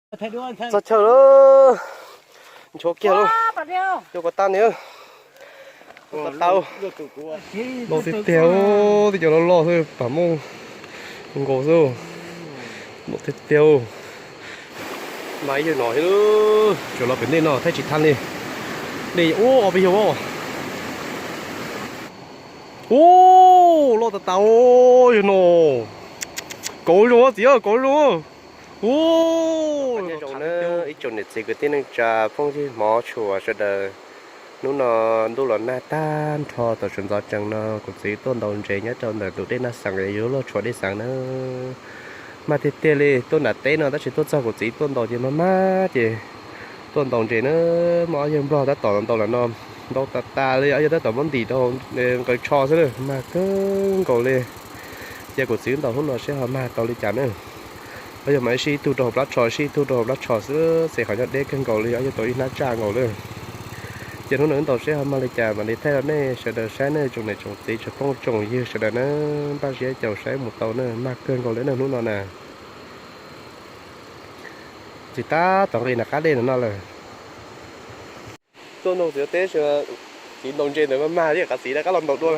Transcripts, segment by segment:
Txog chaw lawm, nchuav kiag lawm, yuav kom tag ni. Tau, loj tiag tiag, tej cov loj loj xwb, pam muj nkaus xwb, loj tiag tiag. Mas ib yawg no thiab, tsuas los pem ntej no thiaj tsis thaj li. Dej ub ob peb yawg os. Ub, loj tas tas, yawg no. Kauv zoo txiv, kauv zoo. Ub, ib tsoom niam txiv kwv tij neej tsa phooj ywg hmov tshua sawv daws, hnub no ntuj los nag tag nrho tau sawv ntxov tsees no kuv txiv tuaj ntaus ntses nyob rau ntawm tus dej Naj Xeem, yog luag tshuav dej Xeem na. Mag tiag tiag li, tuaj nram teb no tab sis tuaj txog kuv txiv tuaj ntaus ces mag mag ces tuaj ntaus ntses na. Muaj ob yawg nplog tab tom ntaus lawm no, ntaus tas tas li, ob yawg tab tom muab ntim rau nqaws tsho xwb na, mag kawg nkaus li. Ces kuv txiv ntaus hnub no seb ho mag tau li cas na. Ob yawg mas ib sij ib tug rau hauv plab tsho, ib sij ib tug rau hauv plab tsho xwb, ces qhov nyob deb kawg nkaus li, ob yawg tau ib hnab tsaj nkaus lawm. Ces hnub no wb ntaus seb ho mag li cas mam li thaij rau nej sawv daws saib nej tsoom niam tsoom txiv tsoom phooj tsoom ywg sawv daws na. Npaj siab caum saib mus tau na, mag kawg nkaus li na hnub no na. Tsis tab tom nqis nram qab dej no no lawm. Tuaj ntaus txiv teb, txiv ntaus ntses ntawd mas mag thiab, qab txiv rov qab los ntaus dua.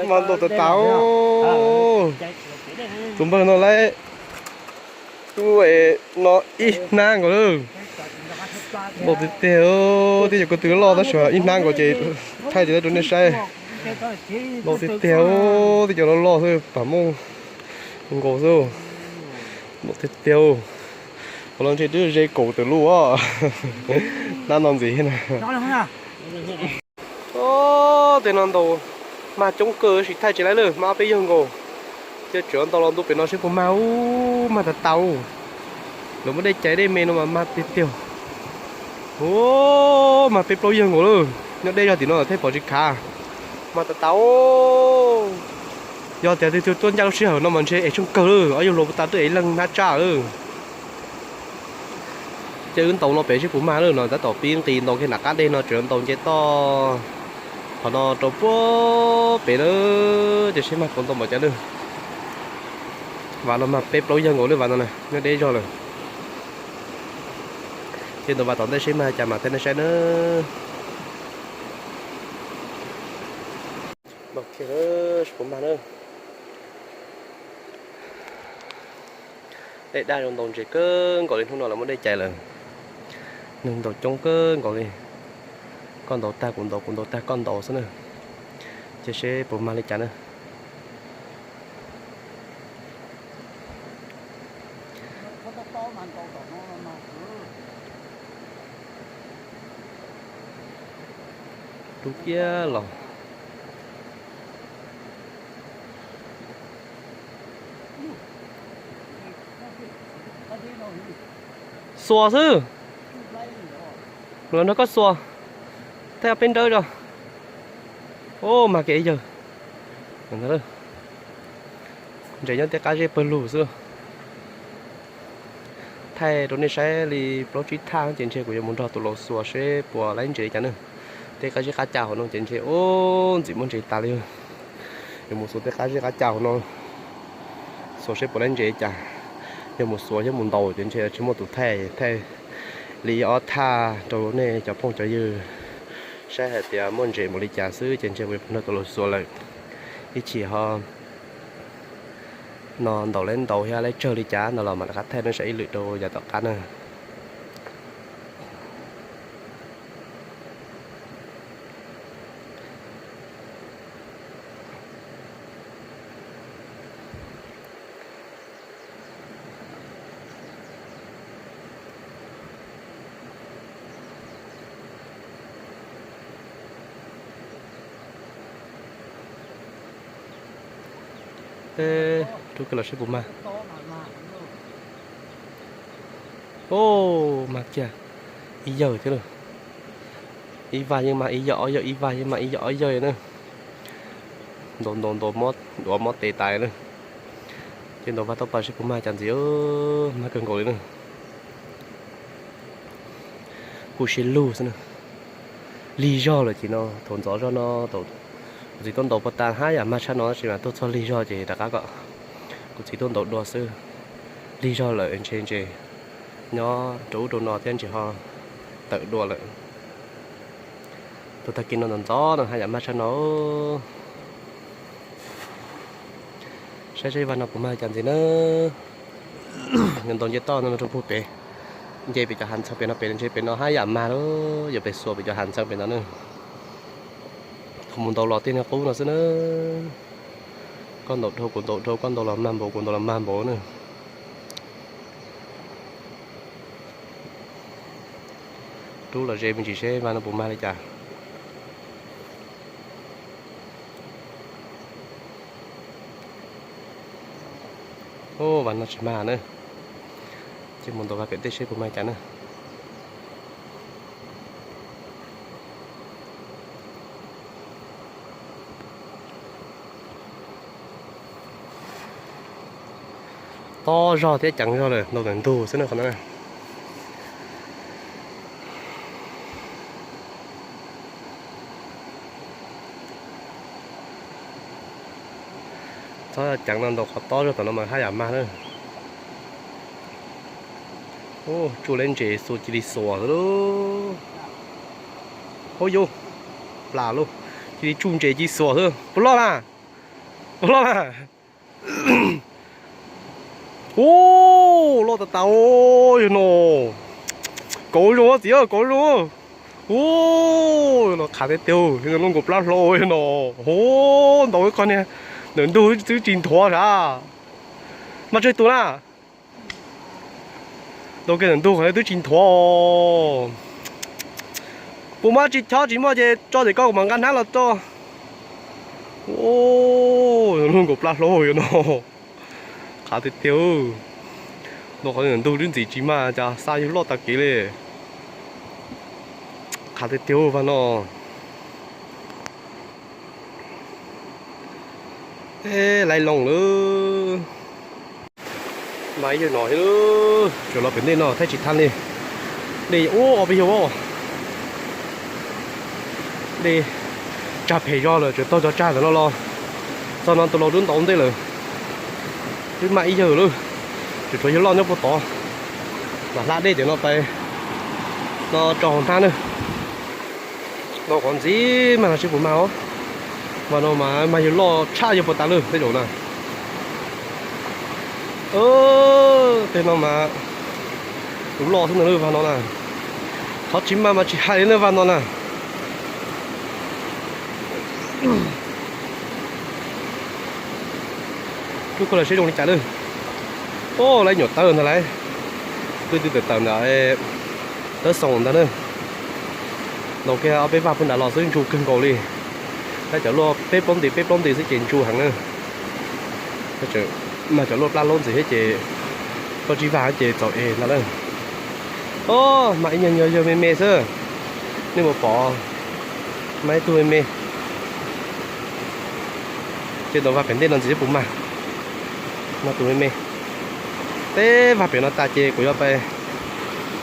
Mag ntaus tas tas. Tus npawg no lawm, tus no ib hnab nkaus lawm. Ntaus tiag tiag, twb yog ko tw loj tab sis ib hnab nkaus ces thaij tsis tau rau nej saib. Ntaus tiag tiag, twb cov loj loj xwb, pam muj nkaus xwb. Ntaus tiag tiag. Qhov no ntshe twb ze kaum tawm lub os. Hnab no ntxiv na. Tej no ntaus mag coob kawg, tab sis thaij tsis laib lawm, mag ob peb yawg nkaus. Cia tsam ntaus los ntu pem no seb puas mag, ub, mag tas tas. Lawv muaj dej cais dej me no mas mag tiag tiag. Ub, mag peb plaub yawg nkaus lawm, nyob deb zog tim no lawm thiaj pom tsis khav. Mag tas tas. Yog tias tus twg tuaj ncaj lub sij hawm no mas ntshe ev tsheej kawg lawm, ob yawg hluas puag ta twb ev leej hnab tsaj lawm. Ces wb ntaus no pem seb puas mag lawm no, tab tom pib nqis ntaus kiag nram qab dej no, tseem ntaus nce toj qhov no rau puag pem lawm, ces seb mag puas ntaus npaum cas lawm. Vas no mag peb plaub yawg nkaus lawm, vas no na, nyob deb zog lawm. Ces ntaus vas tom ntej seb mag cas mam thaij nej saib nawb. Ntaus kiag seb puas mag na. Dej daj zoo ntaus ntses kawg nkaus li, hnub no lawv muaj dej cais lawm. Neeg ntaus coob kawg nkaus li. Koj ntaus tag kuv ntaus, kuv ntaus tag koj ntaus xwb na. Ces seb puas mag li cas na. Dub kiag los. Xuas xwb. Los nrog koj xuas. Thaij peb nrawb tso. Ub, mag kiag ib yawg. Ntses nyob tej qab zeb pawg lug xwb. Thaij rau nej saib li plaub tsib thaj ces ntshe kuv yuav mus nrog tus laus xuas seb puas laib ntses li cas na. Tej qab zeb qab ca hauv no ces ntshe ub ntxim muaj ntses tas li. Yuav mus xuas tej qab zeb qab ca hauv no, xuas seb puas laib ntses li cas. Yog mus xuas yog mus ntaus ces ntshe tsis muaj tus thaij, thaij li ob thaj rau nej cov phooj cov ywg saib hais tias muaj ntses npaum li cas xwb ces ntshe kuv yuav nrog tus laus xuas lawm. Ib chim ho no ntaus laib ntaus thiab laib tsawg li cas no los mam rov qab thaij nej saib ib lwm rau yav tom qab na. Rub kiag los seb puas mag. Ub, mag kiag ib yawg thiab lauj. Ib vag yeej mag ib yawg ob yawg, ib vag yeej mag ib yawg ob yawg na. Ntaus ntaus ntaus mob duav mob tes tas na. Ces ntaus vag tau pas seb puas mag cas ntxiv, mag kawg nkaus li na. Kuj siab lug xwb na. Lig zog lawm ces no thaum ntxov zog no kuv txiv tuaj ntaus puag ta hab yam mag tshaj no tab sis mas tuaj txog lig zog ces rov qab kom kuv txiv tuaj ntaus dua xwb. Lig zog lawm ntshe ntses nyob rau ub rau no thiab ntses ho tawm dua lawm. Tus tag kis no ntxov ntxov no haj yam mag tshaj no. Saib saib vaj no puas mag li cas ntxiv na. Nws ntaus nce toj no rau puag pem, nce pem cov hav ntxhee pem no pem ntshe pem no haj yam mag lauj, yuav pem xuas pem cov hav ntxhee pem no na. Thaum mus ntaus los tej niag qub no xwb na. Koj ntaus dhau kuv ntaus dhau, koj ntaus los mag npaum kuv ntaus los mag npaum na. Rub los ze me ntsis seb vaj no puas mag li cas. Vaj no tsis mag na. Ces mus ntaus vaj pem tej seb puas mag li cas na. Tob zog thiab ceev zog lawm, ntaus ntawm ntug xwb na qhov no. Txhob ceev no, ntaus qhov tob zog tom no mas haj yam mag na. Tsuj leb ntses xua cia li xuas xwb lauj. Hauj yauv, plam lauj, cia li tsuj ntses cia li xuas xwb. Puas loj na? Puas loj na? Ub, loj tas tas yog no. Kauv zoo txiv, kauv zoo. Ub, no qhav tiag tiag, loj nkaus plab hlau yog no. Hu, ntaus ib qho niag ntawm ntug twb tsis nthuav sav. Mas tsawg tus na? Ntaus kiag ntawm ntug qhov twb tsis nthuav. Puas muaj tsis chob tsis muaj ces tso ces koj kuv mam nqa hnab los tso. Ub, loj nkaus plab hlau yog no. Qhav tiag tiag. Ntaus qhov ntawm ntug twb ntxim tsis mag cas xa yug loj tag kev li. Qhav tiag tiag vaj no. Laiv loo lawm. Mas ib yawg no tsuas los pem ntej no thiaj tsis thaj li. Dej ub ob peb yawg, dej tsag phem zog lawm, tsuas taug cov tsag ntawm no los txog no tus laus rub ntaus ntej lawm. Twb maj ib yawg lawm, tsuas tshuav yawg loj nyob puag tod. Mam hla dej tiam no pais no tso hauv hnab na. Ntaus qhov ntxiv mas los seb puas mag os. Vaj no mas mag yawg loj tshaj yawg puag ta lawm tej zaum na. Tej no mas tus loj xwb ntag lawm vaj no na. Qhov tsis mag mas tsis hais li na vaj no na. Rub koj los seb zoo li cas lawm. Os, lawv nyuam tawv ntag lauj. Twb twb tawm tawm ntawm tawb xoo ntag na. Ntaus kiag ob peb vaj puag nram los xwb ntsu kawg nkaus li. Lawv cov luaj peb plaub nti peb plaub nti xwb ces ntsu heev na. Mas cov luaj plab laub ntxiv thiab ces koj tsib vaj ces txaus es ntag lauj. Os, mas ib nyuag nyuag yawg me me xwb. Nej puas pom, mas ib tug me me. Ces ntaus vaj pem ntej no ntxiv puas mag. Mas tus me me. Peb vaj pem no tas ces kuv yuav pais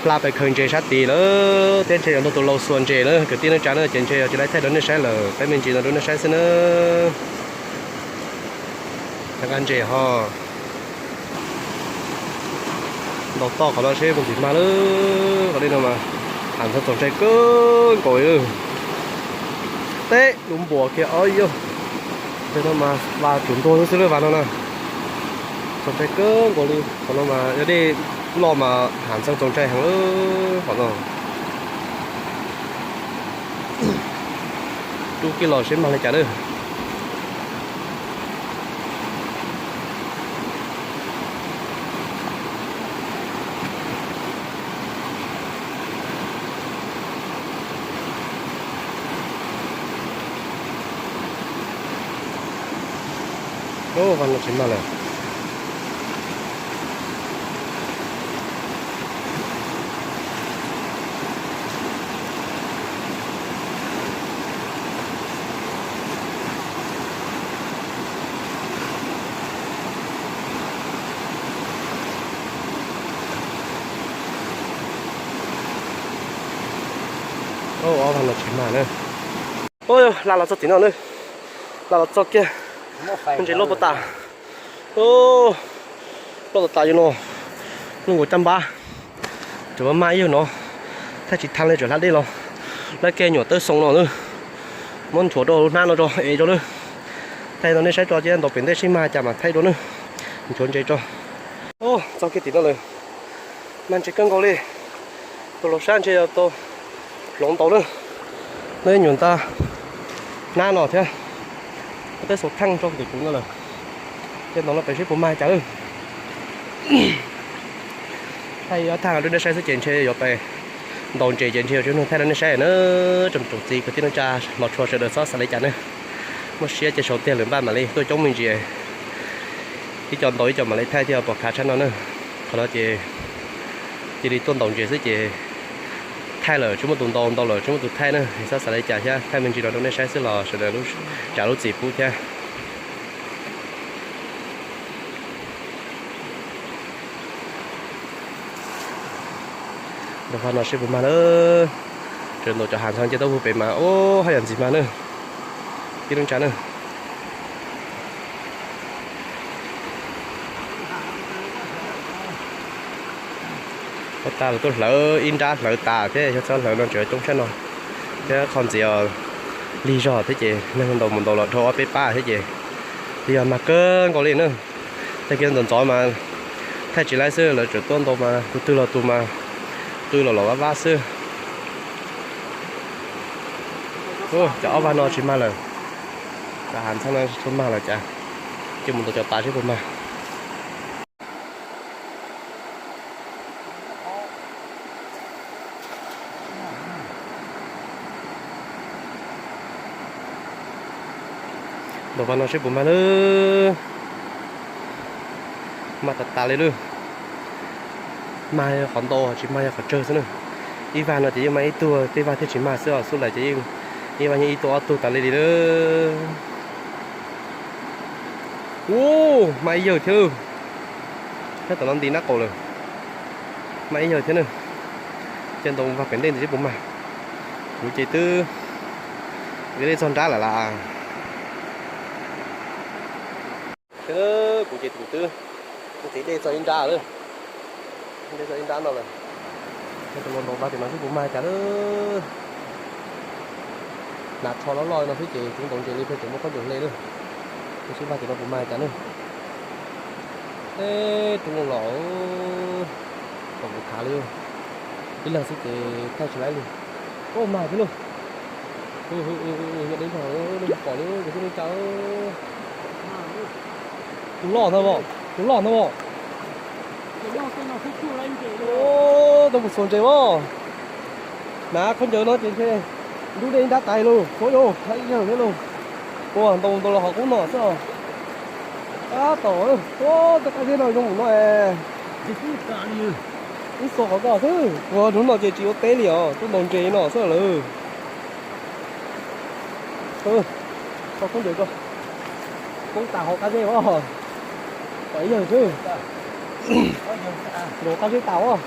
hla pais khaws ntses sab tid lawm thiab ntshe yuav nrog tus laus xuas ntses na kwv tij neej tsa na, ces ntshe yuav tsis laiv thaij rau nej saib lawm, peb me ntsis no rau nej saib xwb na. Nqa ntses ho ntaus toj qhov no seb puas ntxim mag lawm. Qhov dej no mas hav ntxhee txaus ntshai kawg nkaus li. Teb lub npuas kiag ob yog. Tej no mas vas tsuv ntuag xwb lawm vas no na. Txaus ntshai kawg nkaus li, qhov no mas yog dej loj mas hav ntxhee txaus ntshai heev lawm qhov no. Rub kiag los seb mag li cas lawm. Vaj no tsis mag lawm. Ob vaj no tsis mag na. Hla los txog tim no na. Hla los txog kiag. Ntses loj puag ta. Loj tas tas yus no. Lub nkaus caj npab, tseem mag ib yawg no, thaij tsis thaj li, tseem hlab dej los, lawv kiag nyuam tawb xoo no na, muab nchuav rau lub hnab no tso es rau na. Thaij no nej saib tso, ces ntaus pem ntej seb mag cas mas thaij dua na. Nchuav ntses tso. Txog kiag tim no lawm, mag ntses kawg nkaus li. Tus laus sab ntshe yog tau hloov ntaus na. Lawv nyuam nta hnab no thiab, tawb xoo theej rau tim kuv no lawm. Ces ntaus no pem seb puas mag cas lawm. Thaij ob thaj rau nej saib xwb ces ntshe yuav pem ntaus ntses ces ntshe yuav tsis muaj neeg thaij rau nej saib na. Tsoom tsoom txiv kwv tij neej tsa hmov tshua sawv daws txhob xav li cas na. Muaj siab ces sau tiag lwm npaj mam li tuaj coob me ntsis, ib co ntaus ib co mam li thaij thiaj pom khav tshaj no na. Qhov no ces cia li tuaj ntaus ntses xwb ces thaij lawm tsis muaj tus ntaus, ntaus lawm tsis muaj tus thaij na. Txhob xav li cas thiab, thaij me ntsis no rau nej saib xwb los sawv daws tsam lub txim pub thiab. Ntaus vaj no seb puas mag lawm. Tseem ntaus cov hav ntxhab nce taub hau pem mas ub haj yam ntxim mag na. Tib lub ntsa na. Ua tas lawv tuaj hlawv ib nrab hlawv tas thiab, xyov txhob hlawv no tseem coob tshaj no. Thiab qhov ntxiv os, lig zog thiab ces neeg ntaus mus ntaus los dhau ob peb pab thiab ces lig zog mag kawg nkaus li na. Tag kis ntxov ntxov mas thaij tsis laib xwb, lawv tseem tuaj ntaus mas tus twg los tus mas qw los los vaj vaj xwb. Cov ob vaj no tsis mag lawm, cov hav ntxhab no tsis tshua mag lawm cas. Cia mus ntaus cov tas seb puas mag. Ntaus vaj no seb puas mag lawm. Mag tas tas li lawm. Mag yog qhov ntau, tsis mag yog qhov tsawg xwb na. Ib vaj no ces yeej mag ib tug, tej vaj thiaj tsis mag xwb os, xub lawm ces yeej ib vaj yeej ib tug ob tug tas li li lawm. Ub, mag ib yawg thiab lawm. Nyob tom no nti nab qaum lawm. Mag ib yawg thiab na. Ces ntaus vaj pem ntej ntxiv seb puas mag. Kuv ces twb dej txog nrab lawm las. Kuv ces kuv twb ntxiv dej txog ib nrab lawm. Dej txog ib nrab no lawm. Ces tus ntaus vaj tim no seb puas mag cas lawm. Hnav tsho loj loj no xwb ces kuv ntaus ntses li pheej tseem muaj khaub ncaws hle lawm. Ces seb vaj tim no puas mag cas na. Eb, roob los, kom kuv khav li. Ib leeg xwb ces thaij tsis laib li. Ub, mag thiab lauj. Yog deb zog, nej pom li, kwv tij neej tsa. Tus loj ntag, tus loj ntag. Tuaj mus xuas ntses as. Hnav khaub ncaws no ces ntshe ntub dej ib nrab tas lauj, ua yog ib yawg thiab lauj. Ua ntaus ntaus los qhov qub no xwb os. Tab tom, ua tej qab zeb no zoo mus no es. Ib xuas qhov ko xwb, ua hnub no ces tsis ua teb li os, tuaj ntaus ntses no xwb lawm. Tso khaub ncaws tso. Poob tas hauv qab zeb os. Pom ib yawg xwb. Ntaus qab zeb tas os.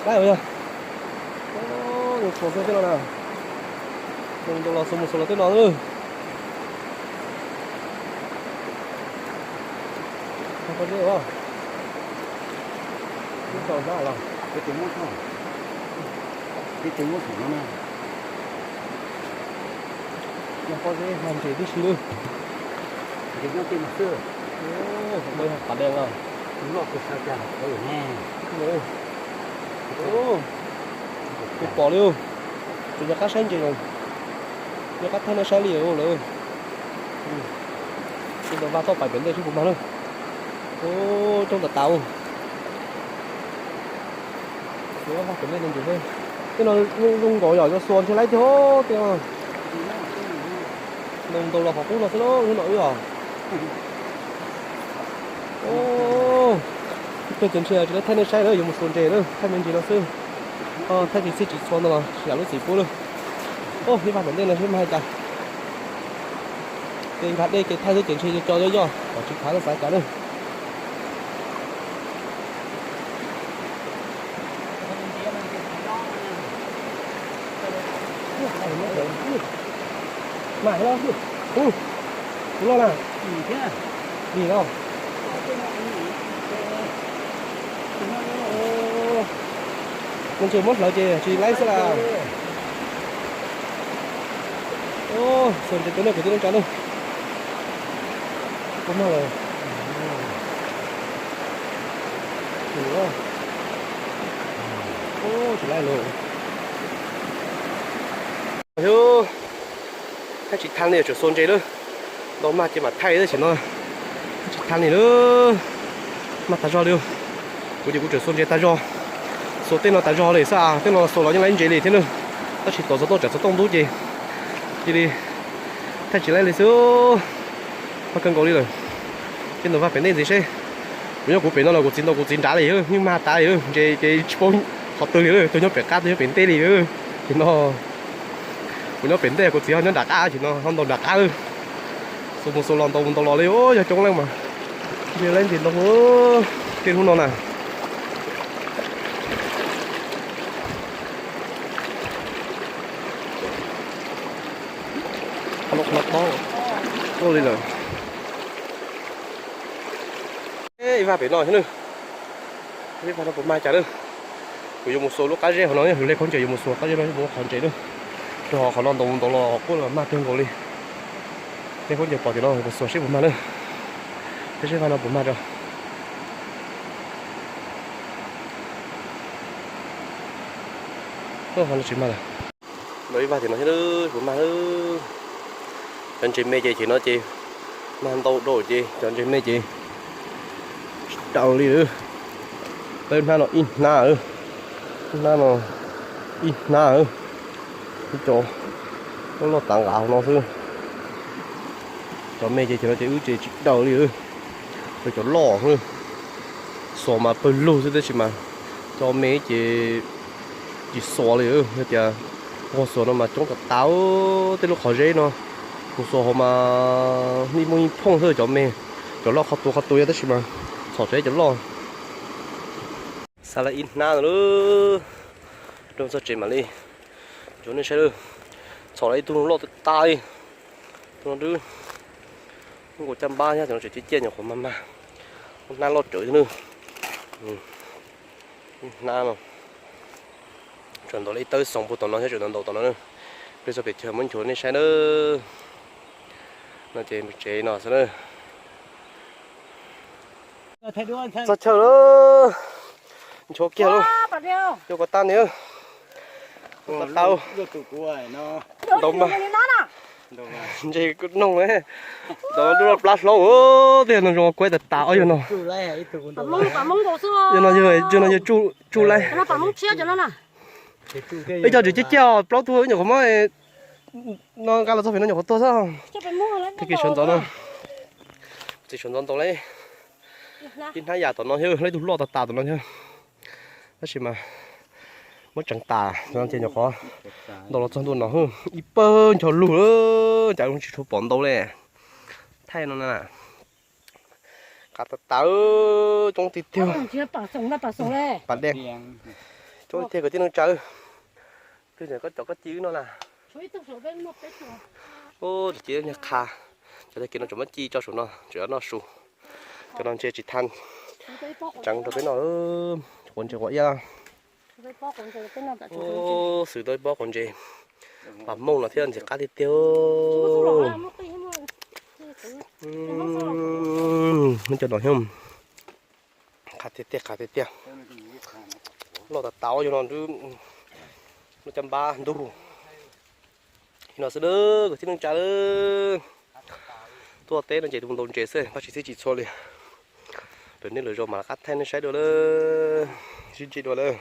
Laib os yog. Xuas xwb tej no na. Ntaus los xuas mus xuas los tej no. Qab zeb os. Ib tug muab thaum no na. Yog pob zeb hau ntses tib si lawm. Nyob tej no xwb. Qhov dees os. Loj kawg sab cas qhov ne. Kuv pom li, tsuas yog qab saib ntses los, yog qab thaij nej saib li lawm. Ces ntaus vaj toj pais pem ntej seb puas mag na. Coob tas tas. Tej no zoo nkaus yog yuav xuas ntshe laib tiag tej no. Ntaus ntaus los qhov qub no xwb lawm hnub no wb os. Ib pliag ces ntshe tsis tau thaij nej saib lawm, yuav mus xuas ntses lawm, thaij me ntsis no xwb. Thaij tsis txhij tsis txhua ntau los tsis yam lub txim pub lawm. Ib vaj pem ntej no seb mag li cas. Ces nkag dej kev thaij xwb ces ntshe co co yoj yoj kom tsis khav lawm xav cas lawm. Mas, tus loj na, dim no. Mus ntsuag muab hlawv ces tsis laib xwb las. Xuas ntses tua nej kwv tij neej tsa nawb. Ua mag lawm. Tsis laib lawm. Thaij tsis tag li, tseem xuas ntses lawm. Ntau mag ces mam thaij xwb, tam sim no thaij tsis tag li lawm. Mag tag zog li. Kuv ces kuv tseem xuas ntses tag zog, xuas tej no tag zog li xwb, tej no xuas los yeej laib ntses li thiab na. Tab sis tuaj txog tuaj tsam txog tooj ntub ces cia li thaij tsis laib li xwb. Mag kawg nkaus li lawm. Ces ntawm vaj pem ntej ntxiv seb. Kuv nyob kuv pem no los kuv txiv ntaus kuv txiv nrad li, yeej mag tas li, ntses ces tsis paub qhov twg li, tus nyob pem qab tus nyob pem ntej li. Ces no kuv nyob pem ntej, kuv txiv ho nyob nram qab, ces no ho ntaus nram qab. Xuas mus xuas los ntaus mus ntaus los li, yog coob leej mas. Ntses laib ntses ntau tej hnub no na. Tuaj li lawm. Ib vaj pem no xwb na. Ib vaj no puas mag cas lawm. Kuv yuav mus xuas lub qab zeb hauv no, yus hle khaub ncaws yuav mus xuas qab zeb no, mus qhov ntses na. Rau qhov no ntaus mus ntaus los quaj los mag kawg nkaus li. Hle khaub ncaws pom tim no mus xuas seb puas mag na. Seb vaj no puas mag tso. Vaj no tsis mag lawm. Ntau ib vaj tim no thiab, puas mag lawm. Cov ntses me ces ces no ces mag ntau dua ces cov ntses me ces tsis daws li lawm. Tawb hnab no ib hnab, hnab no ib hnab. Ib co loj loj tav nqav hauv no xwb. Cov me ces ces no ces wb ces tsis daws li. Cov loj, xuas mas pawg lug xwb tab sis mas cov me ces tsis xuas li. Yog tias nquag xuas no mas coob tas tas, tej lub qhov zeb no mus xuas hauv mas yeej muaj yeej phooj xwb cov me. Cov loj qhov tus qhov tus yog tab sis mas txhom tsev cov loj. Xa lawm ib hnab no lawm, rau txog tsev mam li tsuav nej saib lawm. Txhom lawm ib tug loj tas tas li. Tus no twb nkaus caj npab thiab, tus no tseem ciaj ciaj nyuam qhuav mag mag. Hnab loj tsawv thiab na. Hnab no tseem ntaus li ib tawb xoom puag tom no thiab, tseem ntaus tom no na. Peb txog pem chaw muab nchuav nej saib na. No ces mus tsev no xwb na. Txog chaw lawm, nchuav kiag lawm. Cov ko tag ni, tau, ntaus mas, ntses noog, ntaus lub plab hlaub tiag no zoo kuab tas tas ob yawg no. Yawg no yog, yawg no yog tsuj laib. Ib co tseem ciaj ciaj plaub tug, nyuam qhuav muab no nqa los txog pem no nyuam qhuav tuag xwb. Tag kis sawv ntxov no, txiv sawv ntxov ntaus lawm ib hnab yam tom no thiab, lawm ib tug loj tas tas tom no thiab. Tab sis mas muab tseev tas no ces nyuam qhuav ntaus los txog ntua no, ib pawg ncho lug lawm, cas tsis tshua pom ntau li. Thaij no na, qab tas tas, coob tiag tiag. Pas dej, coob tiag kwv tij neej tsa. Twg yog koj cov koj ci wb no na? Ub, tus ci qha, cov tag kis no tseem muab ci tso saum no, tseem noj su. Cov no ntses tsis tha, tseev rau peb noj, quav ntses quav iab. Xwm tau ib pob quav ntses, pas mooj no thiab ntxim qab tiag tiag. Cov no thiab, qab tiag tiag, qab tiag tiag. Loj tas tas yog no, lub caj npab ntug. Li no xwb lawm kwv tij neej tsa lawm. Tuaj teb no ces tus ntaus ntses xwb, pab tsis txhij tsis txhua li. Lwm hnub lwm zaus mam rov qab thaij nej saib dua lawm. Sib ntsib dua lawm.